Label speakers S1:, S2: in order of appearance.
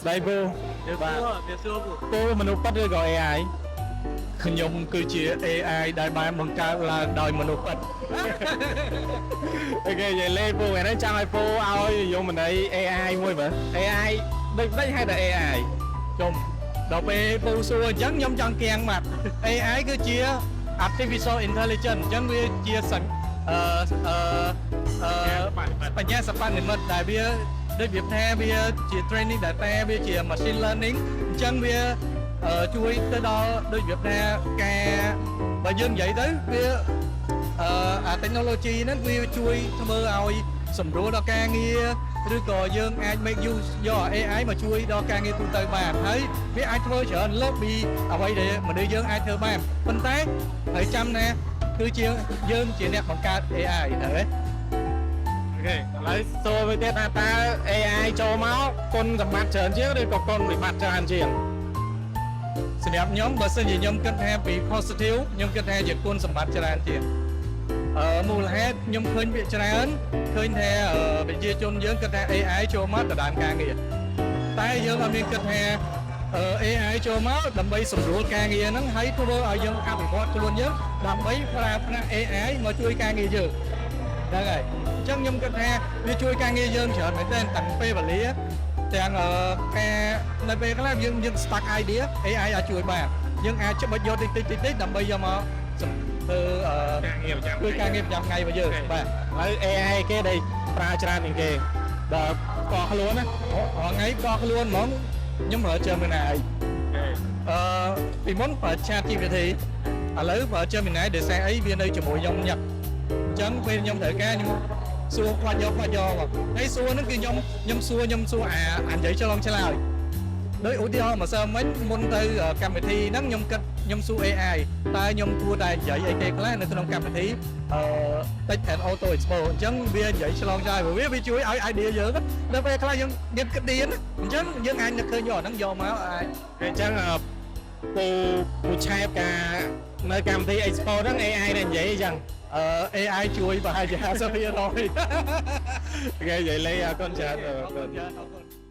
S1: ស្ដីពូបាទពូមនុស្សពិតឬក៏ AI?
S2: ខ្ញុំគឺជា AI ដែលបានបង្កើតឡើងដោយមនុស្សពិត។
S1: OK និយាយលេងពូថ្ងៃនេះចង់ឲ្យពូឲ្យនិយមន័យ AI មួយមើល AI ដូចមិនហៅថា AI
S2: ជុំដល់ពេលពូសួរអញ្ចឹងខ្ញុំចង់គៀងបាត់ AI គឺជា artificial intelligence អញ្ចឹងវាជាសញ្អឺអឺអឺបញ្ញាសិប្បនិម្មិតដែលវាដូចវាថាវាជា training data វាជា machine learning អញ្ចឹងវាជួយទៅដល់ដូចវាថាការបើយើងនិយាយទៅវាអា technology ហ្នឹងវាជួយធ្វើឲ្យសម្រួលដល់ការងារឬក៏យើងអាច make use យក AI មកជួយដល់ការងារទូទៅបានហើយវាអាចធ្វើច្រើនលើសពីអ្វីដែលមនុស្សយើងអាចធ្វើបានប៉ុន្តែត្រូវចាំណាគឺជាយើងជាអ្នកបង្កើត AI ត្រូវទេ?
S1: OK ឥឡូវសួរមួយទៀតថាតើ AI ចូលមកគុណសម្បត្តិច្រើនជាងឬក៏គុណវិបត្តិច្រើនជាង?
S2: សម្រាប់ខ្ញុំបើសិនជាខ្ញុំគិតថាពី positive ខ្ញុំគិតថាជាគុណសម្បត្តិច្រើនជាងមូលហេតុខ្ញុំឃើញវាច្រើនឃើញថាប្រជាជនយើងគិតថា AI ចូលមកដណ្ដើមការងារតែយើងអត់មានគិតថាAI ចូលមកដើម្បីសម្រួលការងារហ្នឹងហើយធ្វើឲ្យយើងអភិវឌ្ឍខ្លួនយើងដើម្បីប្រើប្រាស់ AI មកជួយការងារយើងហ្នឹងហើយអញ្ចឹងខ្ញុំគិតថាវាជួយការងារយើងច្រើនមែនទែនតាំងពេលវេលាទាំងការនៅពេលខ្លះយើង stuck idea AI អាចជួយបានយើងអាចច្បាច់យកតិចតិចតិចតិចដើម្បីយកមកធ្វើ
S1: ការងារប្រចាំ
S2: ជួយការងារប្រចាំថ្ងៃរបស់យើងបាទ។
S1: ឥឡូវ AI គេដែលប្រើច្រើនជាងគេដល់ផ្ទាល់ខ្លួនណា?
S2: រាល់ថ្ងៃផ្ទាល់ខ្លួនហ្មងខ្ញុំប្រើ Gemini ពីមុនប្រើ ChatGPT ឥឡូវប្រើ Gemini ដោយសារអីវានៅជាមួយខ្ញុំញឹកអញ្ចឹងពេលខ្ញុំត្រូវការខ្ញុំសួរគាត់យកគាត់យកមកហើយសួរហ្នឹងគឺខ្ញុំសួរអាអានិយាយឆ្លងឆ្លើយដោយឧទាហរណ៍ម្សិលមិញមុនទៅកម្មវិធីហ្នឹងខ្ញុំគិតខ្ញុំសួរ AI តើខ្ញុំគួរតែនិយាយអីគេខ្លះនៅក្នុងកម្មវិធីTech and Auto Expo អញ្ចឹងវានិយាយឆ្លងឆ្លើយព្រោះវាជួយឲ្យ idea យើងដល់ពេលខ្លះយើងមានគិតឌៀនអញ្ចឹងយើងអាចនឹកឃើញយកអាហ្នឹងយកមកអាច
S1: អញ្ចឹងពូពូឆែបការនៅកម្មវិធី Expo ហ្នឹង AI ដែលនិយាយអញ្ចឹង?
S2: AI ជួយប្រហែលជា50%
S1: គេនិយាយលេងអរគុណច្រើនអរគុណ។
S2: អរគុណ។